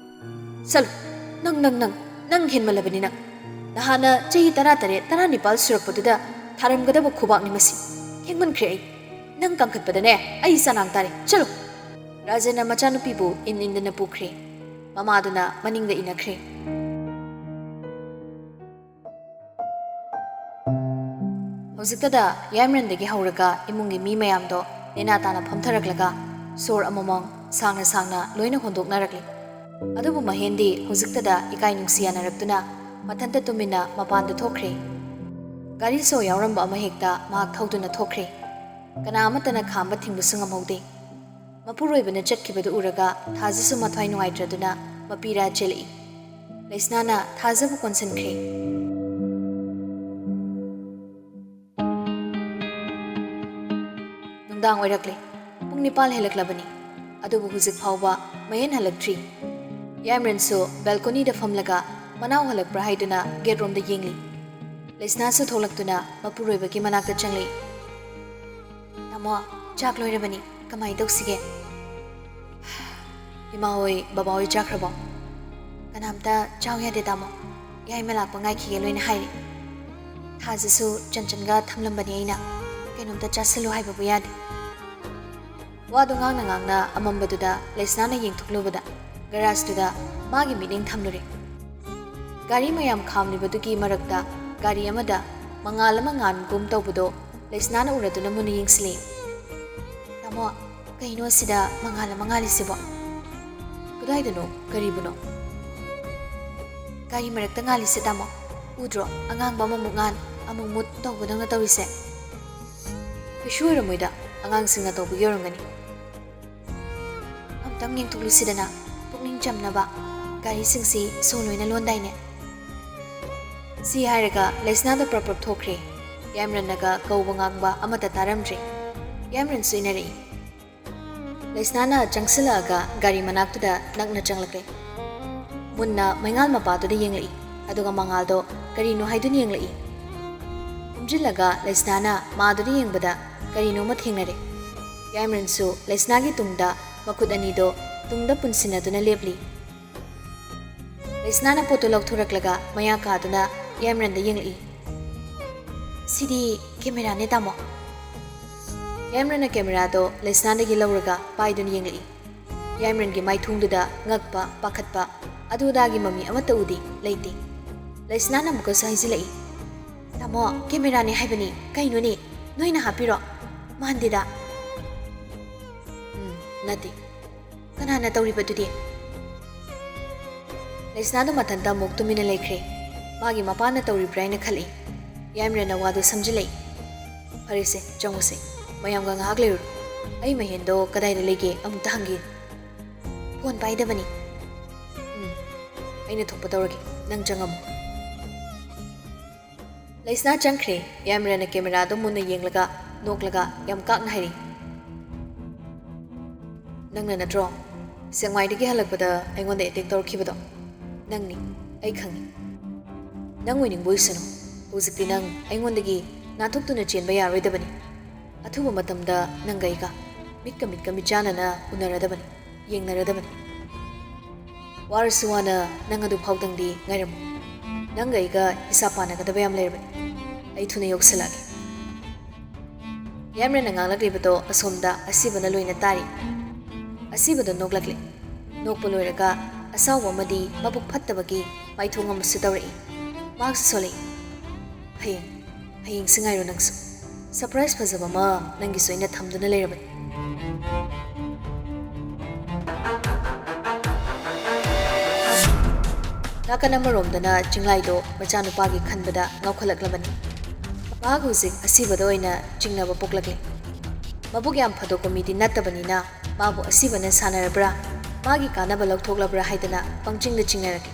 "ꯆꯠꯂꯨ, ꯅꯪ, ꯅꯪ, ꯅꯪ, ꯅꯪ ꯍꯦꯟꯃꯜꯂꯕꯅꯤ ꯅꯪ꯫ ꯅꯍꯥꯟꯅ ꯆꯍꯤ ꯇꯔꯥꯇꯔꯦꯠ, ꯇꯔꯥꯅꯤꯄꯥꯜ ꯁꯨꯔꯛꯄꯗꯨꯗ ꯊꯥꯔꯝꯒꯗꯕ ꯈꯨꯕꯥꯛꯅꯤ ꯃꯁꯤ꯫ ꯊꯦꯡꯃꯟꯈ꯭ꯔꯦ ꯑꯩ꯫ ꯅꯪ ꯀꯟꯈꯠꯄꯗꯅꯦ ꯑꯩ ꯆꯅꯥꯡ ꯇꯥꯔꯦ꯫ ꯆꯠꯂꯨ꯫" ꯔꯥꯖꯟꯅ ꯃꯆꯥꯅꯨꯄꯤꯕꯨ ꯏꯟ ꯏꯟꯗꯨꯅ ꯄꯨꯈ꯭ꯔꯦ꯫ ꯃꯃꯥꯗꯨꯅ ꯃꯅꯤꯡꯗ ꯏꯟꯅꯈ꯭ꯔꯦ꯫ ꯍꯧꯖꯤꯛꯇꯗ ꯌꯥꯏꯃꯔꯟꯗꯒꯤ ꯍꯧꯔꯒ ꯏꯃꯨꯡꯒꯤ ꯃꯤ ꯃꯌꯥꯝꯗꯣ ꯅꯦꯅꯥ ꯇꯥꯅ ꯐꯝꯊꯔꯛꯂꯒ ꯁꯣꯔ ꯑꯃꯃꯝ ꯁꯥꯡꯅ ꯁꯥꯡꯅ ꯂꯣꯏꯅ ꯍꯣꯟꯗꯣꯛꯅꯔꯛꯂꯤ꯫ ꯑꯗꯨꯕꯨ ꯃꯍꯦꯟꯗꯤ ꯍꯧꯖꯤꯛꯇꯗ ꯏꯀꯥꯏ ꯅꯨꯡꯁꯤ ꯌꯥꯅꯔꯛꯇꯨꯅ ꯃꯊꯟꯇ ꯇꯨꯃꯤꯟꯅ ꯃꯄꯥꯟꯗ ꯊꯣꯛꯈ꯭ꯔꯦ꯫ ꯒꯥꯔꯤ ꯁꯣ ꯌꯥꯎꯔꯝꯕ ꯑꯃ ꯍꯦꯛꯇ ꯃꯍꯥꯛ ꯊꯧꯗꯨꯅ ꯊꯣꯛꯈ꯭ꯔꯦ꯫ ꯀꯅꯥ ꯑꯃꯠꯇꯅ ꯈꯥꯝꯕ ꯊꯤꯡꯕꯁꯨ ꯉꯝꯍꯧꯗꯦ꯫ ꯃꯄꯨꯔꯣꯏꯕꯅ ꯆꯠꯈꯤꯕꯗꯨ ꯎꯔꯒ ꯊꯥꯖꯁꯨ ꯃꯊ꯭ꯋꯥꯏ ꯅꯨꯡꯉꯥꯏꯇ꯭ꯔꯗꯨꯅ ꯃꯄꯤꯔꯥ ꯆꯦꯜꯂꯛꯏ꯫ ꯂꯩꯁꯅꯥꯅ ꯊꯥꯖꯕꯨ ꯀꯣꯟꯁꯤꯟꯈ꯭ꯔꯦ꯫ ꯅꯨꯡꯗꯥꯡ ꯑꯣꯏꯔꯛꯂꯦ꯫ ꯄꯨꯡ ꯅꯤꯄꯥꯜ ꯍꯦꯜꯂꯛꯂꯕꯅꯤ꯫ ꯑꯗꯨꯕꯨ ꯍꯧꯖꯤꯛ ꯐꯥꯎꯕ ꯃꯌꯦꯟ ꯍꯜꯂꯛꯇ꯭ꯔꯤ꯫ ꯌꯥꯏꯃꯔꯟꯁꯨ ꯕꯦꯜꯀꯣꯅꯤꯗ ꯐꯝꯂꯒ ꯃꯅꯥꯎ ꯍꯜꯂꯛꯄ꯭ꯔꯥ ꯍꯥꯏꯗꯨꯅ ꯒꯦꯠꯔꯣꯝꯗ ꯌꯦꯡꯂꯤ꯫ ꯂꯩꯁꯅꯥꯁꯨ ꯊꯣꯛꯂꯛꯇꯨꯅ ꯃꯄꯨꯔꯣꯏꯕꯒꯤ ꯃꯅꯥꯛꯇ ꯆꯪꯂꯛꯏ꯫ "ꯇꯥꯃꯣ, ꯆꯥꯛ ꯂꯣꯏꯔꯕꯅꯤ, ꯀꯃꯥꯏ ꯇꯧꯁꯤꯒꯦ?" "ꯏꯃꯥ ꯍꯣꯏ, ꯕꯕꯥ ꯍꯣꯏ ꯆꯥꯈ꯭ꯔꯕꯣ?" "ꯀꯅꯥꯝꯇ ꯆꯥꯎ ꯌꯥꯗꯦ ꯇꯥꯃꯣ, ꯌꯥꯏꯃ ꯂꯥꯛꯄ ꯉꯥꯏꯈꯤꯒꯦ ꯂꯣꯏꯅ ꯍꯥꯏꯔꯦ꯫ ꯊꯥꯖꯁꯨ ꯆꯟꯆꯟꯒ ꯊꯝꯂꯝꯕꯅꯤ ꯑꯩꯅ, ꯀꯩꯅꯣꯝꯇ ꯆꯥꯁꯤꯜꯂꯨ ꯍꯥꯏꯕꯕꯨ ꯌꯥꯗꯦ꯫" ꯋꯥꯗꯨ ꯉꯥꯡꯅ ꯉꯥꯡꯅ ꯑꯃꯝꯕꯗꯨꯗ ꯂꯩꯁꯅꯥꯅ ꯌꯦꯡꯊꯣꯛꯂꯨꯕꯗ ꯒꯔꯥꯖꯇꯨꯗ ꯃꯥꯒꯤ ꯃꯤꯠꯌꯦꯡ ꯊꯝꯂꯨꯔꯦ꯫ ꯒꯥꯔꯤ ꯃꯌꯥꯝ ꯈꯥꯝꯂꯤꯕꯗꯨꯒꯤ ꯃꯔꯛꯇ ꯒꯥꯔꯤ ꯑꯃꯗ ꯃꯉꯥꯜ ꯑꯃ ꯉꯥꯟꯒꯨꯝ ꯇꯧꯕꯗꯣ ꯂꯩꯁꯅꯥꯅ ꯎꯔꯗꯨꯅ ꯃꯨꯟꯅ ꯌꯦꯡꯁꯤꯜꯂꯤ꯫ "ꯇꯥꯃꯣ, ꯀꯩꯅꯣ ꯑꯁꯤꯗ ꯃꯉꯥꯜ ꯑꯃ ꯉꯥꯜꯂꯤꯁꯤꯕꯣ? ꯀꯗꯥꯏꯗꯅꯣ? ꯀꯔꯤꯕꯨꯅꯣ?" "ꯒꯥꯔꯤ ꯃꯔꯛꯇ ꯉꯥꯜꯂꯤꯁꯦ ꯇꯥꯃꯣ, ꯎꯗ꯭ꯔꯣ? ꯑꯉꯥꯡꯕ ꯑꯃꯃꯨꯛ ꯉꯥꯟ, ꯑꯃꯨꯛ ꯃꯨꯠ ꯇꯧꯕꯗꯧꯅ ꯇꯧꯔꯤꯁꯦ?" "ꯀꯩꯁꯨ ꯑꯣꯏꯔꯝꯃꯣꯏꯗ, ꯑꯉꯥꯡꯁꯤꯡꯅ ꯇꯧꯕꯒꯤ ꯑꯣꯏꯔꯝꯒꯅꯤ꯫" "ꯑꯝꯇꯪ ꯌꯦꯡꯊꯣꯛꯂꯨꯁꯤꯗꯅ, ꯄꯨꯛꯅꯤꯡ ꯆꯝꯅꯕ꯫ ꯒꯥꯔꯤꯁꯤꯡꯁꯤ ꯁꯣ ꯂꯣꯏꯅ ꯂꯣꯟꯗꯥꯏꯅꯦ?" ꯁꯤ ꯍꯥꯏꯔꯒ ꯂꯩꯁꯅꯥꯗꯣ ꯄ꯭ꯔꯞ ꯄ꯭ꯔꯞ ꯊꯣꯛꯈ꯭ꯔꯦ꯫ ꯌꯥꯏꯃꯔꯟꯅꯒ ꯀꯧꯕ ꯉꯥꯡꯕ ꯑꯃꯠꯇ ꯇꯥꯔꯝꯗ꯭ꯔꯦ꯫ ꯌꯥꯏꯃꯔꯟꯁꯨ ꯏꯟꯅꯔꯛꯏ꯫ ꯂꯩꯁꯅꯥꯅ ꯆꯪꯁꯤꯜꯂꯛꯑꯒ ꯒꯥꯔꯤ ꯃꯅꯥꯛꯇꯨꯗ ꯅꯛꯅ ꯆꯪꯂꯛꯂꯦ꯫ ꯃꯨꯟꯅ ꯃꯩꯉꯥꯜ ꯃꯄꯥꯗꯨꯗ ꯌꯦꯡꯂꯛꯏ, ꯑꯗꯨꯒ ꯃꯉꯥꯜꯗꯣ ꯀꯔꯤꯅꯣ ꯍꯥꯏꯗꯨꯅ ꯌꯦꯡꯂꯛꯏ꯫ ꯈꯣꯝꯖꯤꯜꯂꯒ ꯂꯩꯁꯅꯥꯅ ꯃꯥꯗꯨꯗ ꯌꯦꯡꯕꯗ ꯀꯔꯤꯅꯣꯃ ꯊꯦꯡꯅꯔꯦ꯫ ꯌꯥꯏꯃꯔꯟꯁꯨ ꯂꯩꯁꯅꯥꯒꯤ ꯇꯨꯡꯗ ꯃꯈꯨꯠ ꯑꯅꯤꯗꯣ ꯇꯨꯡꯗ ꯄꯨꯟꯁꯤꯟꯅꯗꯨꯅ ꯂꯦꯞꯂꯤ꯫ ꯂꯩꯁꯅꯥꯅ ꯄꯣꯠꯇꯨ ꯂꯧꯊꯣꯔꯛꯂꯒ ꯃꯌꯥ ꯀꯥꯗꯨꯅ ꯌꯥꯏꯃꯔꯟꯗ ꯌꯦꯡꯂꯛꯏ꯫ "ꯁꯤꯗꯤ ꯀꯦꯃꯦꯔꯥꯅꯦ ꯇꯥꯃꯣ꯫" ꯌꯥꯏꯃꯔꯟꯅ ꯀꯦꯃꯦꯔꯥꯗꯣ ꯂꯩꯁꯅꯥꯗꯒꯤ ꯂꯧꯔꯒ ꯄꯥꯏꯗꯨꯅ ꯌꯦꯡꯂꯛꯏ꯫ ꯌꯥꯏꯃꯔꯟꯒꯤ ꯃꯥꯏꯊꯣꯡꯗꯨꯗ ꯉꯛꯄ, ꯄꯥꯈꯠꯄ, ꯑꯗꯨ ꯑꯗꯥꯒꯤ ꯃꯃꯤ ꯑꯃꯠꯇ ꯎꯗꯦ, ꯂꯩꯇꯦ꯫ ꯂꯩꯁꯅꯥꯅ ꯑꯃꯨꯛꯀꯁꯨ ꯍꯥꯏꯖꯤꯜꯂꯛꯏ꯫ "ꯇꯥꯃꯣ, ꯀꯦꯃꯦꯔꯥꯅꯦ ꯍꯥꯏꯕꯅꯤ, ꯀꯩꯅꯣꯅꯦ? ꯅꯣꯏꯅ ꯍꯥꯞꯄꯤꯔꯣ? ꯃꯥꯟꯗꯦꯗ꯫" "ꯎꯝ, ꯅꯠꯇꯦ꯫ ꯀꯅꯥꯅ ꯇꯧꯔꯤꯕꯗꯨꯗꯤ?" ꯂꯩꯁꯅꯥꯗꯨ ꯃꯊꯟꯇ ꯑꯃꯨꯛ ꯇꯨꯃꯤꯟꯅ ꯂꯩꯈ꯭ꯔꯦ꯫ ꯃꯥꯒꯤ ꯃꯄꯥꯅ ꯇꯧꯔꯤꯕ꯭ꯔꯥ ꯍꯥꯏꯅ ꯈꯜꯂꯤ꯫ ꯌꯥꯏꯃꯔꯟꯅ ꯋꯥꯗꯨ ꯁꯝꯖꯤꯜꯂꯛꯏ꯫ "ꯐꯔꯦꯁꯦ, ꯆꯪꯉꯨꯁꯦ꯫ ꯃꯌꯥꯝꯒ ꯉꯥꯏꯍꯥꯛ ꯂꯩꯔꯨꯔꯣ꯫ ꯑꯩ ꯃꯍꯦꯟꯗꯣ ꯀꯗꯥꯏꯗ ꯂꯩꯒꯦ ꯑꯃꯨꯛꯇ ꯍꯪꯒꯦ꯫ ꯐꯣꯟ ꯄꯥꯏꯗꯕꯅꯤ꯫ ꯎꯝ, ꯑꯩꯅ ꯊꯣꯛꯄ ꯇꯧꯔꯒꯦ, ꯅꯪ ꯆꯪꯉꯝꯃꯣ꯫ ꯂꯩꯁꯅꯥ ꯆꯪꯈ꯭ꯔꯦ꯫ ꯌꯥꯏꯃꯔꯅ ꯀꯦꯃꯦꯔꯥꯗꯣ ꯃꯨꯟꯅ ꯌꯦꯡꯂꯒ, ꯅꯣꯛꯂꯒ ꯌꯥꯝ ꯀꯥꯛꯅ ꯍꯥꯏꯔꯤ, "ꯅꯪꯅ ꯅꯠꯇ꯭ꯔꯣ ꯁꯦꯛꯃꯥꯏꯗꯒꯤ ꯍꯜꯂꯛꯄꯗ ꯑꯩꯉꯣꯟꯗ ꯑꯦꯇꯦꯛ ꯇꯧꯔꯛꯈꯤꯕꯗꯣ? ꯅꯪꯅꯤ, ꯑꯩ ꯈꯪꯉꯤ꯫ ꯅꯪ ꯑꯣꯏꯅꯤꯡꯕ ꯑꯣꯏꯁꯅꯨ꯫ ꯍꯧꯖꯤꯛꯇꯤ ꯅꯪ ꯑꯩꯉꯣꯟꯗꯒꯤ ꯅꯥꯟꯊꯣꯛꯇꯨꯅ ꯆꯦꯟꯕ ꯌꯥꯔꯣꯏꯗꯕꯅꯤ꯫ ꯑꯊꯨꯕ ꯃꯇꯝꯗ ꯅꯪꯒ ꯑꯩꯒ ꯃꯤꯠꯀ ꯃꯤꯠꯀ ꯃꯤꯠꯆꯥꯟꯅꯅ ꯎꯅꯔꯗꯕꯅꯤ, ꯌꯦꯡꯅꯔꯗꯕꯅꯤ꯫ ꯋꯥꯔꯁꯨ ꯋꯥꯅ ꯅꯪ ꯑꯗꯨ ꯐꯥꯎꯗꯪꯗꯤ ꯉꯥꯏꯔꯝꯃꯨ꯫ ꯅꯪꯒ ꯑꯩꯒ ꯍꯤꯁꯥꯞ ꯄꯥꯅꯒꯗꯕ ꯌꯥꯝ ꯂꯩꯔꯕꯅꯤ꯫ ꯑꯩ ꯊꯨꯅ ꯌꯧꯁꯤꯜꯂꯛꯑꯒꯦ꯫" ꯌꯥꯏꯃꯔꯅ ꯉꯥꯡꯂꯛꯂꯤꯕꯗꯣ ꯑꯁꯣꯝꯗ ꯑꯁꯤꯕꯅ ꯂꯣꯏꯅ ꯇꯥꯔꯤ꯫ ꯑꯁꯤꯕꯗꯣ ꯅꯣꯛꯂꯛꯂꯦ꯫ ꯅꯣꯛꯄ ꯂꯣꯏꯔꯒ ꯑꯁꯥꯎꯕ ꯑꯃꯗꯤ ꯃꯕꯨꯛ ꯐꯠꯇꯕꯒꯤ ꯃꯥꯏꯊꯣꯡ ꯑꯃꯁꯨ ꯇꯧꯔꯛꯏ꯫ ꯃꯍꯥꯛꯁꯨ ꯁꯣꯜꯂꯛꯏ, "ꯍꯌꯦꯡ, ꯍꯌꯦꯡꯁꯤ ꯉꯥꯏꯔꯣ ꯅꯪꯁꯨ꯫ ꯁꯔꯄ꯭ꯔꯥꯏꯖ ꯐꯖꯕ ꯑꯃ ꯅꯪꯒꯤꯁꯨ ꯑꯩꯅ ꯊꯝꯗꯨꯅ ꯂꯩꯔꯕꯅꯤ꯫" ꯅꯥꯀꯟ ꯑꯃꯔꯣꯝꯗꯅ ꯆꯤꯡꯂꯥꯏꯗꯣ ꯃꯆꯥꯅꯨꯄꯥꯒꯤ ꯈꯟꯕꯗ ꯉꯥꯎꯈꯠꯂꯛꯂꯕꯅꯤ꯫ ꯃꯍꯥꯛ ꯍꯧꯖꯤꯛ ꯑꯁꯤꯕꯗ ꯑꯣꯏꯅ ꯆꯤꯡꯅꯕ ꯄꯣꯛꯂꯛꯂꯦ꯫ ꯃꯕꯨꯛ ꯌꯥꯝ ꯐꯗꯣꯛꯄ ꯃꯤꯗꯤ ꯅꯠꯇꯕꯅꯤꯅ ꯃꯥꯕꯨ ꯑꯁꯤꯕꯅ ꯁꯥꯟꯅꯔꯕ꯭ꯔꯥ, ꯃꯥꯒꯤ ꯀꯥꯟꯅꯕ ꯂꯧꯊꯣꯛꯂꯕ꯭ꯔꯥ ꯍꯥꯏꯗꯅ ꯄꯪꯆꯤꯡꯗ ꯆꯤꯡꯅꯔꯛꯂꯦ꯫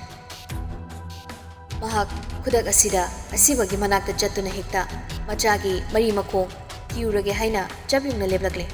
ꯃꯍꯥꯛ ꯈꯨꯗꯛ ꯑꯁꯤꯗ ꯑꯁꯤꯕꯒꯤ ꯃꯅꯥꯛꯇ ꯆꯠꯇꯨꯅ ꯍꯦꯛꯇ ꯃꯆꯥꯒꯤ ꯃꯔꯤ ꯃꯈꯣꯡ ꯊꯤꯎꯔꯒꯦ ꯍꯥꯏꯅ ꯆꯞ ꯌꯨꯡꯅ ꯂꯦꯞꯂꯛꯂꯦ꯫